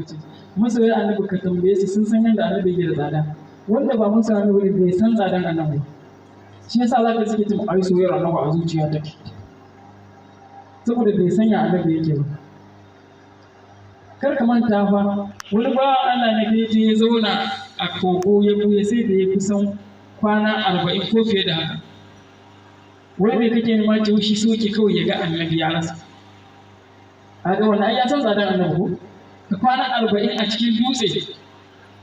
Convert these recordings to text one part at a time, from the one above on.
lokaci. Masoya annabi ka tambaye su, sun san yadda annabi yake da tsada. Wanda ba masoya annabi bai san tsadan annabi. Shi yasa za ka suke cin ai soyayyar annabi a zuciya take, saboda bai san ya annabi yake ba. Kar ka manta fa, wani ba Allah ne ke ya zauna a kogo ya buya sai da ya kusan kwana 40 ko fiye da haka. Wai me kake nema? Ce shi so yake kawai ya ga annabi ya rasa. Kaga wannan ai ya san tsadan annabi ko? Ka kwana 40 a cikin dutse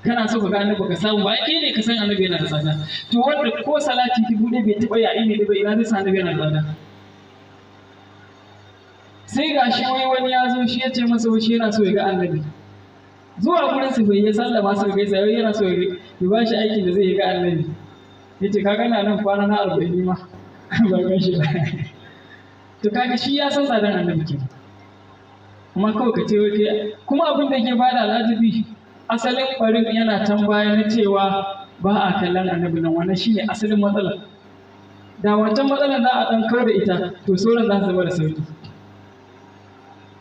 kana so ka ga annabi ka samu ba, ai kai ne ka san annabi yana da tsada. To wanda ko salati 1000 bai taɓa yayi ne ba, ina zai san annabi yana da tsada? Sai ga shi wai wani ya zo shi ya ce masa wai shi yana so ya ga annabi. Zuwa gurin su bai ya sallama su gaisa, wai yana so ya ba shi aikin da zai yi ga annabi. Ya ce ka gana nan kwana na 40 ma ba gan shi ba. To kaga shi ya san tsadan annabi kenan. Amma kawai ka ce wai kai kuma abin da yake bada al'ajabi, asalin barin yana can baya na cewa ba a kallon annabi nan, wannan shine asalin matsalar. Da wancan matsalar za a ɗan kau da ita, to sauran za su zama da sauki.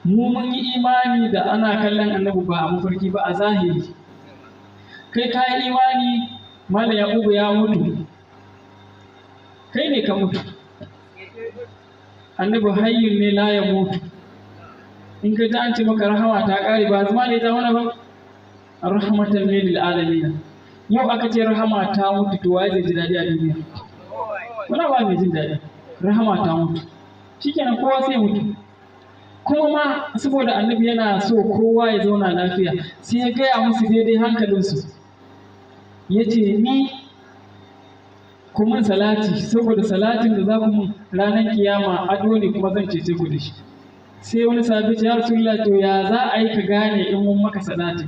Mu mun yi imani da ana kallon annabi ba a mafarki ba, a zahiri. Kai ka yi imani Malam Yakubu ya mutu, kai ne ka mutu. Annabi hayyun ne la ya mutu. In ka ji an ce maka rahama ta ƙare, ba zama ne ta wani ba, rahmatan ne lil alamin. Yau aka ce rahama ta mutu, to waye zai ji daɗi a duniya? Wala ba mai jin daɗi. Rahama ta mutu, shikenan kowa sai mutu. Kuma ma saboda annabi yana so kowa ya zauna lafiya, sai ya gaya musu daidai hankalinsu. Ya ce ni ku mun salati, saboda salatin da za ku mun ranar kiyama ado ne, kuma zan cece ku da shi. Sai wani sahabi ce ya Rasulullah, to ya za a yi ka gane in mun maka salati?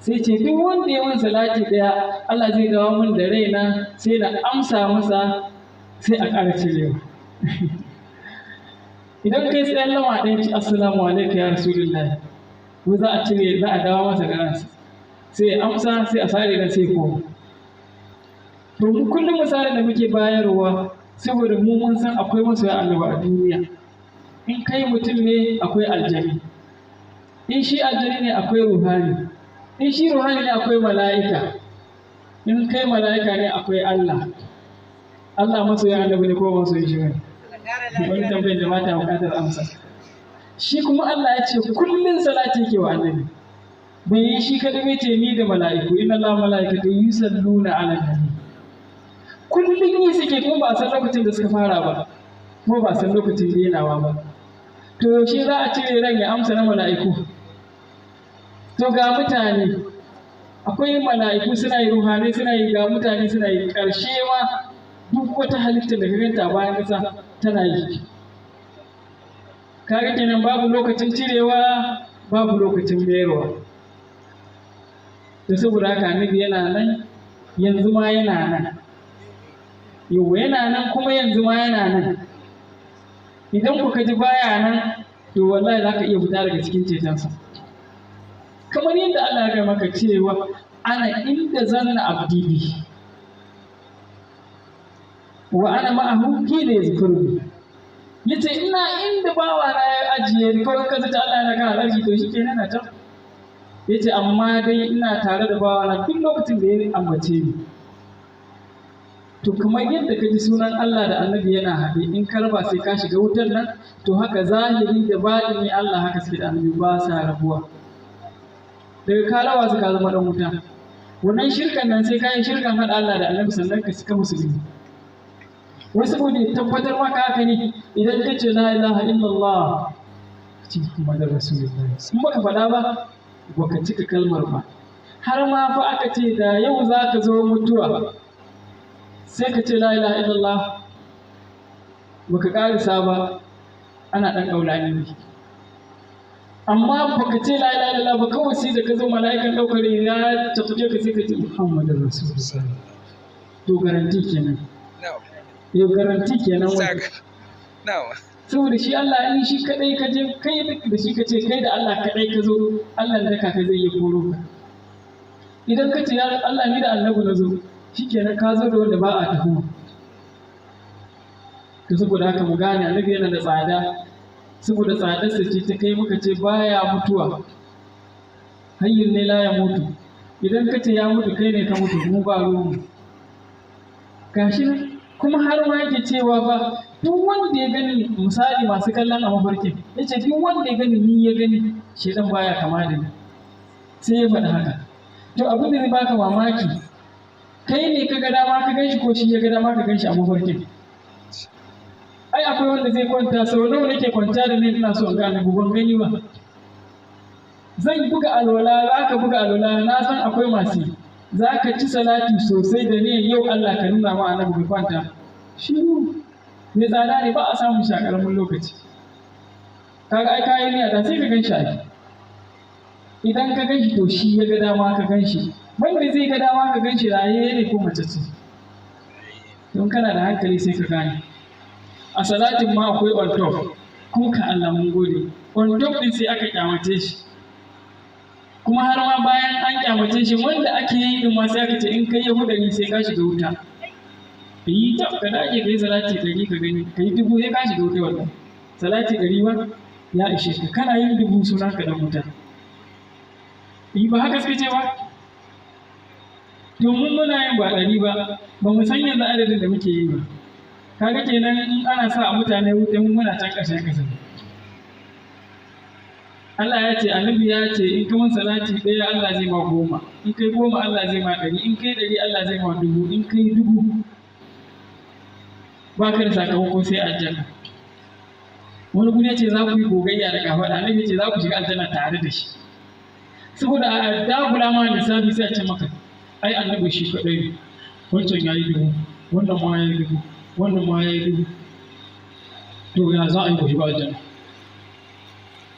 Sai ce duk wanda ya mun salati ɗaya, Allah zai dawo mun da raina, sai na amsa masa, sai a ƙara cirewa. Idan kai tsayen lama ɗaya ce assalamu alaikum ya Rasulullah, ko za a cire, za a dawo masa da ransa, sai ya amsa, sai a sare ran, sai koma. To mu kullum misalin da muke bayarwa, saboda mu mun san akwai masoya annabi a duniya. In kai mutum ne akwai aljani, in shi aljani ne akwai ruhani, in shi ruhani ne akwai mala'ika, in kai mala'ika ne akwai Allah. Allah masoya annabi ne ko masoyin shi ne? Wani tambayar da mata buƙatar amsa. Shi kuma Allah ya ce kullum salati yake wa annabi. Bai yi shi kaɗai bai ce ni da mala'iku, inna Allah mala'ikatu yusalluna ala nabi. Kullum yi suke, kuma ba a san lokacin da suka fara ba, kuma ba a san lokacin denawa ba. To yaushe za a cire ran ya amsa na mala'iku? To ga mutane, akwai mala'iku suna yi, ruhanai suna yi, ga mutane suna yi, ƙarshe ma duk wata halitta da ka ganta bayan ƙasa tana yi. Kaga kenan babu lokacin cirewa, babu lokacin mayarwa. To saboda haka annabi yana nan, yanzu ma yana nan. Yau yana nan kuma yanzu ma yana nan. Idan kuka ji baya nan, to wallahi za ka iya fita daga cikin cetonsa. Kamar yadda Allah ya gaya maka cewa ana inda zanna abdi bi wa ana ma'ahu hina yazkuruni. Yace ina inda bawa na ya ajiye ni, kawai ka zaci Allah yana kan al'arshi, to shikenan na can. Yace amma dai ina tare da bawa na duk lokacin da ya ambace ni. To kamar yadda ka ji sunan Allah da annabi yana haɗe, in ka raba sai ka shiga wutar nan, to haka zahiri da baɗini Allah haka suke da annabi, ba sa rabuwa. Daga ka raba su ka zama ɗan wuta. Wannan shirkan nan sai ka yi shirkan haɗa Allah da annabi sannan ka cika musulmi. Wasu saboda tabbatar maka haka ne, idan ka ce la ilaha illallah, ce Muhammadar Rasulullah, in baka faɗa ba baka cika kalmar ba. Har ma fa aka ce da yau za ka zo mutuwa sai ka ce la ilaha illallah baka ƙarisa ba, ana ɗan ƙaulani ne. Amma baka ce la ilaha illallah ba, kawai sai da ka zo mala'ikan ɗaukar ya tafi ka sai ka ce Muhammadar Rasulullah. To garanti kenan. Yau garanti kenan wani. Saboda shi Allah in shi kadai ka je kai da shi ka ce kai da Allah kadai ka zo, Allah da ka zai iya koro ka. Idan ka ce ya Allah ni da annabi na zo, shikenan ka zo da wanda ba a tuhuma. To saboda haka mu gane annabi yana da tsada, saboda tsadarsa ce ta kai muka ce baya mutuwa. Hayyun ne la ya mutu. Idan ka ce ya mutu kai ne ka mutu, mu ba ruwanmu. Gashi nan kuma har ma yake cewa ba duk wanda ya gani, misali masu kallon a mafarkin, ya ce duk wanda ya gani ni ya gani, shedan baya kama da ni. Sai ya faɗi haka. To abin da zai baka mamaki, kai ne ka ga dama ka ganshi ko shi ya ga dama ka ganshi a mafarkin? Ai akwai wanda zai kwanta, sau nawa nake kwanta da ni ina so in ga annabi, ban gani ba. Zan buga alwala, za ka buga alwala, na san akwai masu yi. Za ka ci salati sosai da niyan yau Allah ka nuna ma annabi, ka kwanta. Shiru. Mai tsada ne, ba a samun shi a ƙaramin lokaci. Kaga ai kayi niyya da sai ka gan shi ai. Idan ka gan shi to shi ya ga dama ka gan shi. Wanda zai ga dama ka gan shi raye ne ko mace ce? Don kana da hankali sai ka gane. A salatin ma akwai on top. Ko ka Allah mun gode. On top din sai aka kyamace shi. Kuma har ma bayan an kyamace shi, wanda ake yi din ma sai aka ce in kai yahu 100 sai ka shiga wuta. Yi ta ka dage ka yi salati 100 ka gani, ka yi 1000 sai ka shiga wuta wannan. Salati 100 ba ya ishe ka, kana yin 1000 sunan ka dan wuta. Yi ba haka suka ce ba? To mun muna yin ba 100 ba, ba mu san yanzu adadin da muke yi ba. Kaga kenan in ana sa a mutane wuta mu muna can ƙarshen ƙasa. Allah ya ce, annabi ya ce in ka mun salati 1 Allah zai ma 10, in kai 10 Allah zai ma 100, in kai 100 Allah zai ma 1000, in kai 1000 ba ka da sakamako sai aljanna. Wani guri ya ce za ku yi gogayya da kafaɗa, annabi ya ce za ku shiga aljanna tare da shi. Saboda a dagula ma lissafi sai a ce maka ai annabi shi kaɗai ne, wancan ya yi 1000, wannan ma ya yi 1000, wannan ma ya yi 1000. To ya za a yi ku shiga aljanna?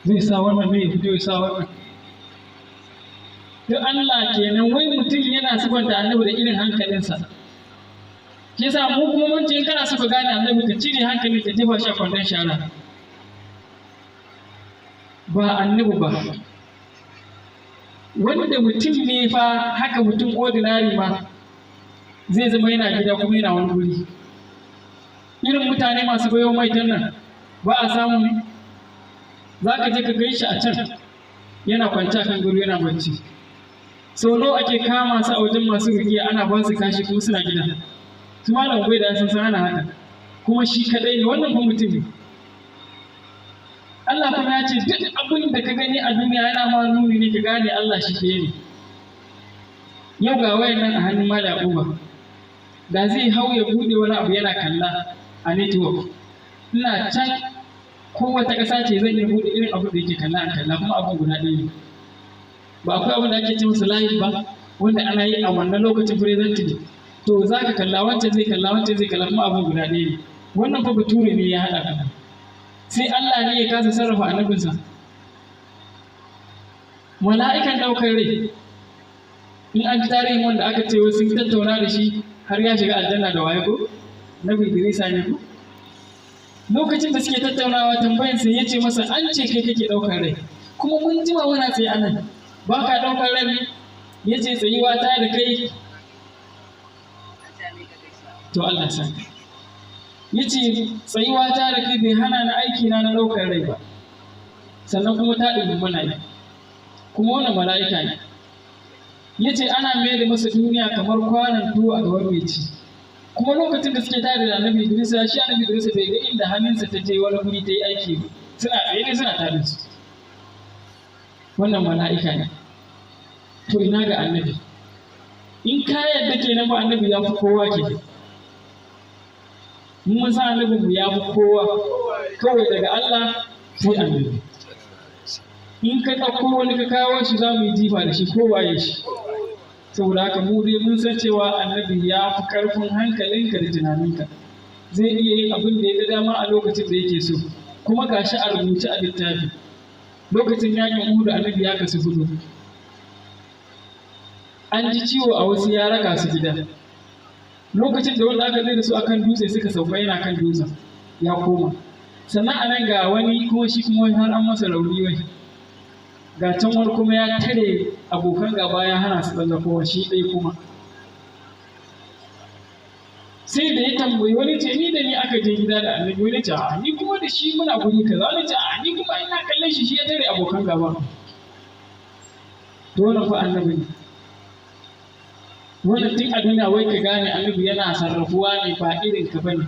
Zai sa wannan ne ya fito ya sa wannan. To Allah kenan, wai mutum yana sifanta annabi da irin hankalinsa. Shi yasa mu kuma mun ce in kana so ka gane annabi ka cire hankali ka jefa shi a kwandon shara. Ba annabi ba. Wanda mutum ne fa haka, mutum ordinary ma zai zama yana gida kuma yana wani guri. Irin mutane masu goyon maitan nan ba a samu ne. Za ka je ka gan shi a can yana kwance a kan gado yana bacci. Sau nawa ake kama su a wajen masu ruƙiya ana ba su kashi kuma suna gida. Su malam bai da sun san ana haka. Kuma shi kaɗai ne wannan fa mutum ne. Allah kuma ya ce duk abin da ka gani a duniya yana ma nuni ne ka gane Allah shi ke ne. Yau ga wayan nan a hannun Malam Yakuba. Da zai hau ya buɗe wani abu yana kalla a network. Ina can ko wata ƙasa ce zan iya buɗe irin abin da yake kalla a kalla, kuma abin guda ɗaya ne. Ba akwai abin da ake ce masa live ba, wanda ana yi a wannan lokacin presently. To za ka kalla, wancan zai kalla, wancan zai kalla, kuma abin guda ɗaya ne. Wannan fa bature ne ya haɗa ka. Sai Allah ne ya kasa sarrafa annabinsa. Mala'ikan ɗaukar rai, in an ji tarihin wanda aka ce wasu sun tattauna da shi har ya shiga aljanna da waye ko? Nabi Idrisa ne ko? Lokacin da suke tattaunawa tambayan sai ya ce masa an ce kai kake ɗaukar rai, kuma mun jima muna tsaye a nan, ba ka ɗaukar rai ne? Ya ce tsayuwa ta da kai. To Allah sa. Ya ce tsayuwa ta da kai bai hana na aiki na na ɗaukar rai ba. Sannan kuma ta ɗin muna yi. Kuma wannan mala'ika ne. Ya ce ana mai da masa duniya kamar kwanon tuwo a gaban mai ci. Kuma lokacin da suke tare da annabi Idrisa, shi annabi Idrisa bai ga inda hannunsa ta je wani guri ta yi aiki ba. Suna tsaye ne suna tare su. Wannan mala'ika ne. To ina ga annabi. In ka yarda kenan ba annabi ya fi kowa ke. Mun san annabin mu ya fi kowa. Kawai daga Allah sai annabi. In ka ɗauko wani ka kawo shi za mu yi jifa da shi ko waye shi. Saboda haka mu dai mun san cewa annabi ya fi ƙarfin hankalinka da tunaninka. Zai iya yin abin da ya ga dama a lokacin da yake so. Kuma ga shi a rubuce a littafi. Lokacin yakin Uhud annabi ya kasu hudu. An ji ciwo a wasu ya raka su gida. Lokacin da wanda aka zai da su akan dutse suka sauka yana kan dutsen ya koma. Sannan a nan ga wani kuma shi kuma har an masa rauni wai. Ga can wani kuma ya tare abokan gaba ya hana su tsallakowa shi ɗaya kuma. Sai da ya tambayi wani ce ni da ni aka je gida da annabi, wani ce a ni kuma da shi muna guri kaza, wani ce a ni kuma ina kallon shi shi ya tare abokan gaba. To wannan fa annabi ne. Wannan tun a duniya wai ka gane annabi yana sarrafuwa ne ba irin ka bane.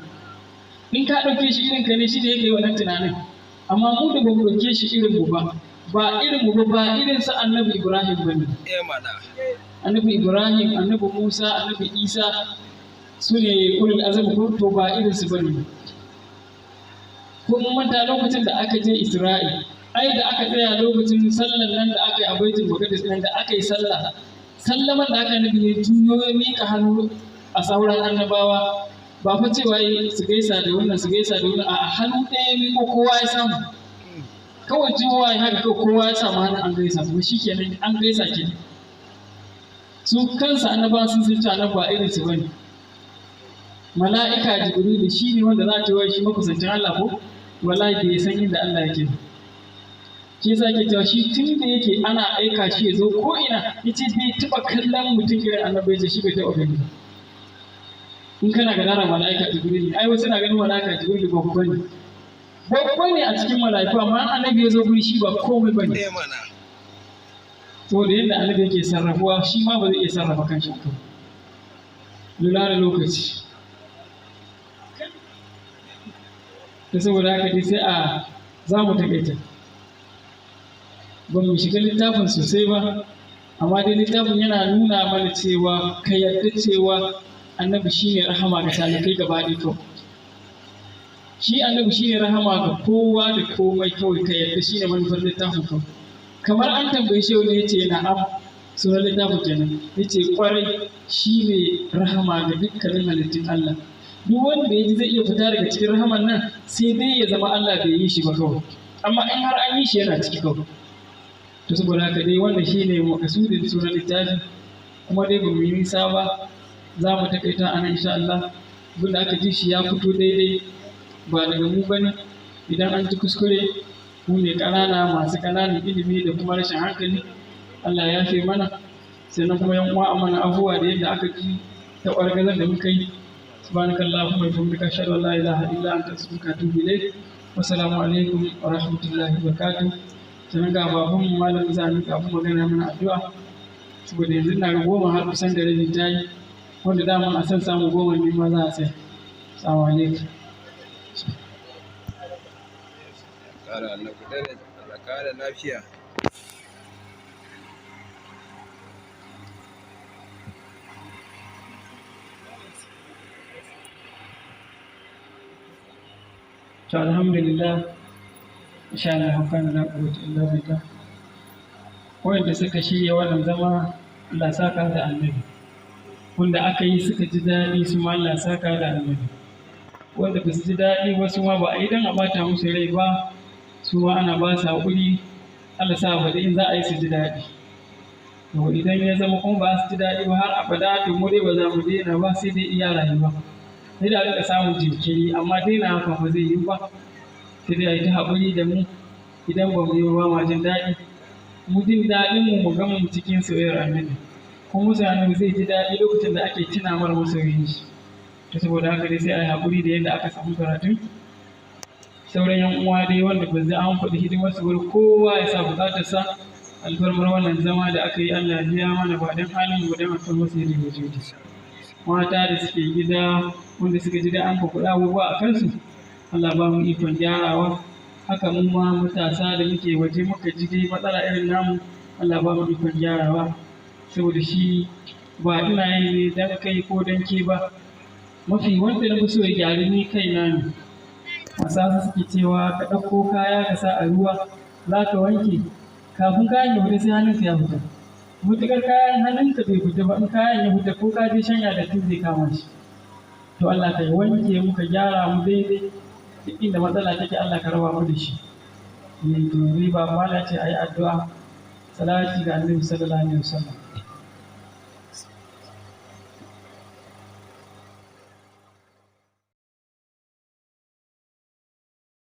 In ka ɗauke shi irin ka ne shi ne yake wannan tunanin. Amma mu da bamu ɗauke shi irin mu ba, ba irin mu ba, ba irin sa annabi Ibrahim bane. Annabi Ibrahim, annabi Musa, annabi Isa su ne ulul azmi ko to ba irin su bane. Ko mun manta lokacin da aka je Isra'i, ai da aka tsaya lokacin sallan nan da aka yi a Baitul Maqdis nan da aka yi sallah, sallaman da aka nabi ya juyo ya miƙa hannu a sauran annabawa, ba fa cewa su gaisa da wannan su gaisa da wannan, a hannu ɗaya ya miƙo kowa ya samu. Kawai juyowa ya haka kawai kowa ya samu hannun an gaisa, kuma shi kenan an gaisa kenan. Su kansa annabawa sun san cewa annabi ba irin su bane. Mala'ika Jibrilu shi ne wanda za ta yi shi makusancin Allah ko? Wallahi bai san inda Allah yake ba. Shi yasa yake cewa shi tun da yake ana aika shi ya zo ko ina, yace bai taɓa kallon mutum irin annabi yace shi bai taɓa gani ba. In kana gadara mala'ika Jibrilu, ai wasu na ganin mala'ika Jibrilu babba ne. Babba ne a cikin mala'iku, amma annabi ya zo guri shi ba komai ba ne. Saboda yadda annabi yake sarrafuwa shi ma ba zai iya sarrafa kanshi ba. Lura da lokaci. Ta saboda haka dai sai a za mu taƙaita. Ba mu shiga littafin sosai ba, amma dai littafin yana nuna mana cewa ka yarda cewa annabi shi ne rahama ga talikai gaba ɗaya kawai. Shi annabi shi ne rahama ga kowa da komai kawai, ka yarda shi ne manufar littafin kawai. Kamar an tambayi shi wani ya ce na'am, sunan littafin kenan, ya ce ƙwarai shi ne rahama ga dukkanin halittun Allah. Duk wanda ya ji zai iya fita daga cikin rahaman nan sai dai ya zama Allah bai yi shi ba kawai, amma in har an yi shi yana ciki kawai. To saboda haka dai wannan shi ne makasudin sunan littafi, kuma dai ba mu yi nisa ba, za mu taƙaita a nan insha Allah. Abin da aka ji shi ya fito daidai ba daga mu ba ne, idan an ji kuskure mu ne ƙanana masu ƙananan ilimi da kuma rashin hankali, Allah ya yafe mana. Sannan kuma yan uwa a mana afuwa da yadda aka ji taɓargazar da muka yi. سبحانك اللهم وبحمدك أشهد أن لا إله إلا أنت أستغفرك وأتوب إليك. والسلام عليكم ورحمة الله وبركاته. Sannan ga babanmu malam za a miƙa abin magana mana addu'a, saboda yanzu ina ga 10 har kusan da rabi ta yi, wanda dama a san samu 10 ne ma za a tsaya. Assalamu alaikum. Ƙara annabi daraja, Allah ƙara lafiya. To alhamdulillah, insha Allah kana la quwwata illa billah. Wanda suka shirya wannan zama Allah saka da annabi. Wanda aka yi suka ji daɗi su ma Allah saka da annabi. Wanda ba su ji daɗi ba su ma ba a yi don a ɓata musu rai ba, su ma ana ba su haƙuri, Allah sa ba in za a yi su ji daɗi. To idan ya zama kuma ba su ji daɗi ba har abada, to mu dai ba za mu daina ba sai dai iya rayuwa. Sai da rika samun jinkiri, amma daina haka ba zai yi ba. Sai dai a yi ta haƙuri da mu, idan ba mu yi ba ma jin daɗi. Mu jin daɗin mu mu gama mu cikin soyayyar annabi. Kuma musu annabi zai ji daɗi lokacin da ake tuna mara masoyin shi. To saboda haka dai sai a yi haƙuri da yadda aka samu karatun. Sauran yan uwa dai wanda ba zai an faɗi hidimar su ba, kowa ya sa buƙatarsa. Alfarmar wannan zama da aka yi Allah ya biya mana ba don halin mu don alfarmar su yadda wujudi. Mata da suke gida wanda suka ji da an faɗi abubuwa a kansu, Allah ba mu ikon gyarawa. Haka mu ma matasa da muke waje muka ji dai matsala irin namu, Allah ba mu ikon gyarawa. Saboda shi ba ina yi ne don kai ko don ke ba, mafi wanda na fi so ya gyaru ni kaina ne. Masu suke cewa ka ɗauko kaya ka sa a ruwa za ka wanke, kafin kayan ya fita sai hannunka ya fita. Matuƙar kayan hannunka bai fita ba, in kayan ya fita ko ka je shanya da tun zai kama shi. To Allah ka wanke mu ka gyara mu daidai, duk inda matsala take Allah ka raba mu da shi. Ni to riba mala ce ayi addu'a, salati ga Annabi sallallahu alaihi wasallam.